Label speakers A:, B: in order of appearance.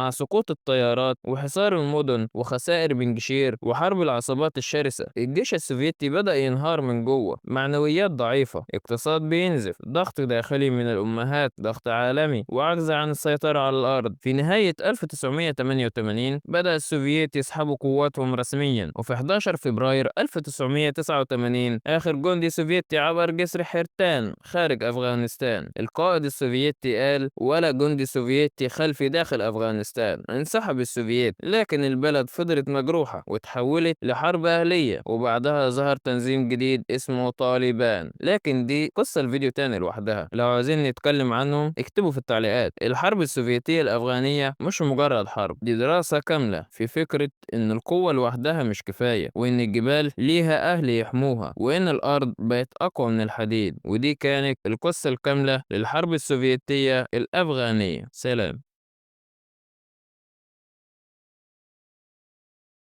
A: مع سقوط الطيارات وحصار المدن وخسائر بنجشير وحرب العصابات الشرسة، الجيش السوفيتي بدأ ينهار من جوه. معنويات ضعيفة، اقتصاد بينزف، ضغط داخلي من الأمهات، ضغط عالمي، وعجز عن السيطرة على الأرض. في نهاية 1988 بدأ السوفييت يسحبوا قواتهم رسميا، وفي 11 فبراير 1989 آخر جندي سوفيتي عبر جسر حيرتان خارج أفغانستان. القائد السوفيتي قال: ولا جندي سوفيتي خلفي داخل أفغانستان. انسحب السوفييت، لكن البلد فضلت مجروحة وتحولت لحرب أهلية، وبعدها ظهر تنظيم جديد اسمه طالبان، لكن دي قصة الفيديو تاني لوحدها. لو عايزين نتكلم عنهم اكتبوا في التعليقات. الحرب السوفيتية الأفغانية مش مجرد حرب، دي دراسة كاملة في فكرة إن القوة لوحدها مش كفاية، وإن الجبال ليها أهل يحموها، وإن الأرض بقت أقوى من الحديد. ودي كانت القصة الكاملة للحرب السوفيتية الأفغانية. سلام.